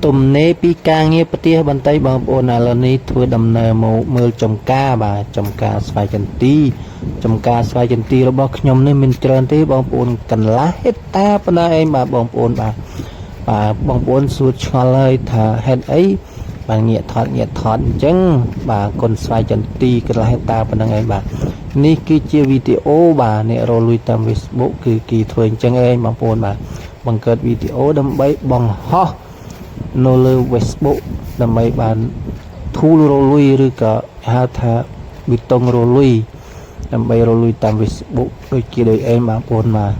ទំនេរពីការងារផ្ទះបន្តិចបងប្អូនឥឡូវនេះធ្វើដំណើរមកមើលចំការបាទចំការស្វាយចន្ទីចំការស្វាយចន្ទីរបស់ខ្ញុំនេះមិនច្រើនទេបងប្អូនកន្លះហិកតាប៉ុណ្ណាឯងបាទបងប្អូនបាទបាទបងប្អូនសួរឆ្ងល់ហើយថាហេតុអីបាទងាកថតងាកថតអញ្ចឹងបាទគុណស្វាយចន្ទីកន្លះហិកតាប៉ុណ្ណឹងឯងបាទនេះគឺជាវីដេអូបាទអ្នករកលុយតាម Facebook គឺគេធ្វើអញ្ចឹងឯងបងប្អូនបាទបង្កើតវីដេអូដើម្បីបង្ហោះ នៅលើ Facebook ដើម្បីបាន tool រកលុយឬក៏ហៅថាប៊ីតុងរកលុយដើម្បីរកលុយតាម Facebook ដូចជាដូចឯងបងប្អូនបាទ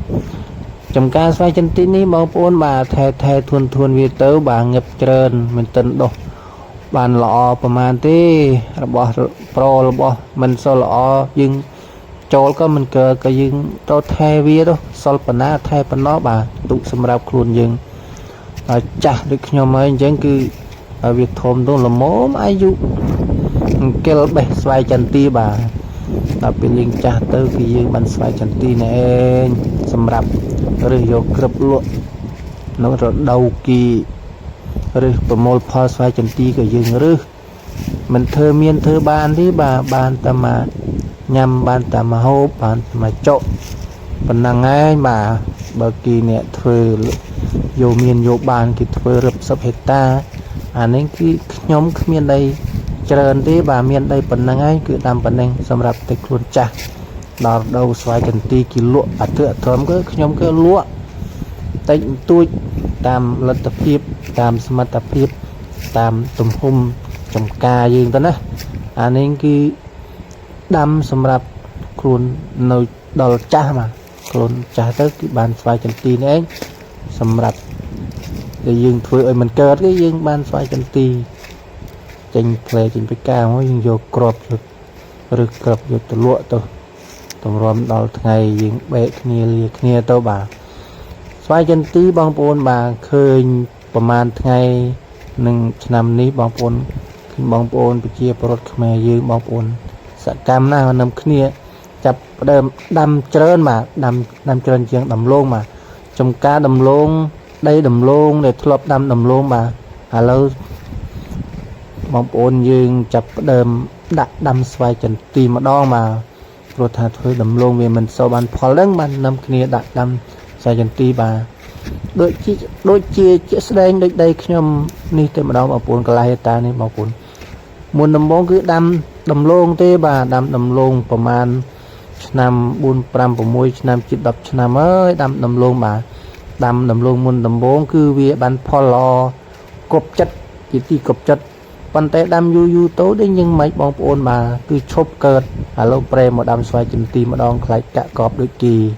ចំការស្វាយចន្ទីនេះបងប្អូនបាទថែថែធួនធួនវាទៅបាទងឹបច្រើនមិនតិនដុះបានល្អប្រហែលទេរបស់ប្ររបស់មិនសូវល្អយើងចូលក៏មិនកើក៏យើងត្រូវថែវាទៅសល់ប៉ុណ្ណាថែប៉ុណ្ណោះបាទទុកសម្រាប់ខ្លួនយើង ហើយចាស់ដូចខ្ញុំហើយអញ្ចឹងគឺឲ្យវាធំទៅល្មមអាយុអង្គិលបេះស្វាយចន្ទីបាទដល់ពេលយើងចាស់ទៅគឺយើងបានស្វាយចន្ទីនេះឯងសម្រាប់រើសយកក្រឹបលក់នៅរដូវគីរើសប្រមូលផលស្វាយចន្ទីក៏យើងរើសមិនធ្វើមានធ្វើបានទេបាទបានតែមកញ៉ាំបានតែមកហូបបានតែមកចុកប៉ុណ្ណឹងឯងបាទបើគីអ្នកធ្វើ យកមានយកបានគេធ្វើរឹបសិបហិកតាអានេះគឺខ្ញុំគ្មានដីច្រើនទេបាទមានដីប៉ុណ្ណឹងហើយគឺដាំប៉ុណ្ណឹងសម្រាប់តែខ្លួនចាស់ដល់រដូវស្វាយចន្ទីគេលក់អធិអធមគឺខ្ញុំគឺលក់តិចបន្តួចតាមលទ្ធភាពតាមសមត្ថភាពតាមទំហំចំការយើងទៅណាអានេះគឺដាំសម្រាប់ខ្លួននៅដល់ចាស់បាទខ្លួនចាស់ទៅគឺបានស្វាយចន្ទីនេះឯងសម្រាប់ ដែលយើងធ្វើឲ្យมันកើតទេយើងបានស្វាយចន្ទីចេញផ្លែចេញពីកាមកយើងយកក្របយកឬក្របយកទៅលក់ទៅតម្រាំដល់ថ្ងៃយើងបែកគ្នាលាគ្នាទៅបាទស្វាយចន្ទីបងប្អូនបាទឃើញប្រហែលថ្ងៃនឹងឆ្នាំនេះបងប្អូនឃើញបងប្អូនប្រជាពលរដ្ឋខ្មែរយើងបងប្អូនសកម្មណាស់នឹមគ្នាចាប់ផ្ដើមដាំច្រើនបាទដាំដាំច្រើនជាងដំឡូងបាទចំការដំឡូង ដីដំឡូងដែលធ្លាប់ដាំដំឡូងបាទឥឡូវបងប្អូនយើងចាប់ផ្ដើមដាក់ដាំស្វាយចន្ទីម្ដងបាទព្រោះថាធ្វើដំឡូងវាមិនសូវបានផលហ្នឹងបាននាំគ្នាដាក់ដាំស្វាយចន្ទីបាទដូចជាដូចជាជាក់ស្ដែងដូចដីខ្ញុំនេះតែម្ដងបងប្អូនកន្លះហិកតានេះបងប្អូនមុនដំបូងគឺដាំដំឡូងទេបាទដាំដំឡូងប្រហែលឆ្នាំ4 5 6ឆ្នាំជិត10ឆ្នាំអើយដាំដំឡូងបាទ ដាំដំឡូងមុនដំបូងគឺវាបានផលល្អគប់ចិត្តជាទីគប់ចិត្តប៉ុន្តែដាំយូរយូរទៅដូចយើងមិនបងប្អូនបាទគឺឈប់កើតឥឡូវប្រេមកដាំស្វាយចន្ទីម្ដងខ្លាចកាក់កបដូចគេ។